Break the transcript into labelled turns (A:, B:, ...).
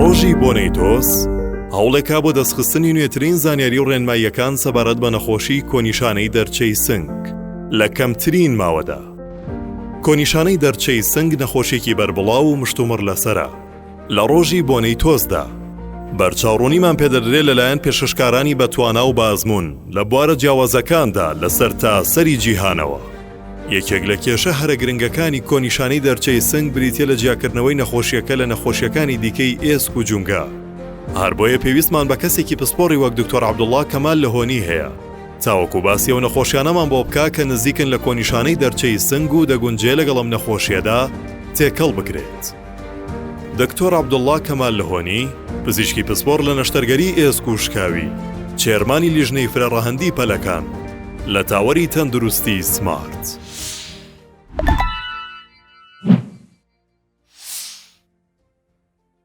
A: ڕۆژی بۆنەی تۆز هەوڵێکە بۆ دەستخستنی نوێترین زانیاری و ڕێنماییەکان سەبارەت بە نەخۆشی کۆنیشانەی دەرچەی سنگ لە کەمترین ماوەدا. کۆنیشانەی دەرچەی سنگ نەخۆشیێکی بەربڵاو و مشتومڕ لەسەرە. لە ڕۆژی بۆنەی تۆزدا بەرچاوڕوونیمان پێدەدرێت لەلایەن پێشکەشکارانی بەتوانا و بەئەزموون لە بوارە جیاوازەکاندا لە سەرتاسەری جیهانەوە. یەکێک لە کێشە هەرە گرنگەکانی کۆنیشانەی دەرچەی سنگ بریتیە لە جیاکردنەوەی نەخۆشیەکە لە نەخۆشیەکانی دیکەی ئێسک و جومگە. هەر بۆیە پێویستمان بە کەسێکی پسپۆڕی وەک دکتۆر عەبدوڵڵا کەمال لهۆنی هەیە تاوەکو باسی ئەو نەخۆشیانەمان بۆ بکا کە نزیکن لە کۆنیشانەی دەرچەی سنگ و دەگونجێ لەگەڵ ئەم نەخۆشیەدا تێکەڵ بکرێت. دکتۆر عەبدوڵڵا کەمال لهۆنی، پزیشکی پسپۆڕ لە نەشتەرگەری ئێسک و شکاوی، چێرمانی لیژنەی فرەڕەهەندی پەلەکان لە تاوەری تەندروستی سمارت.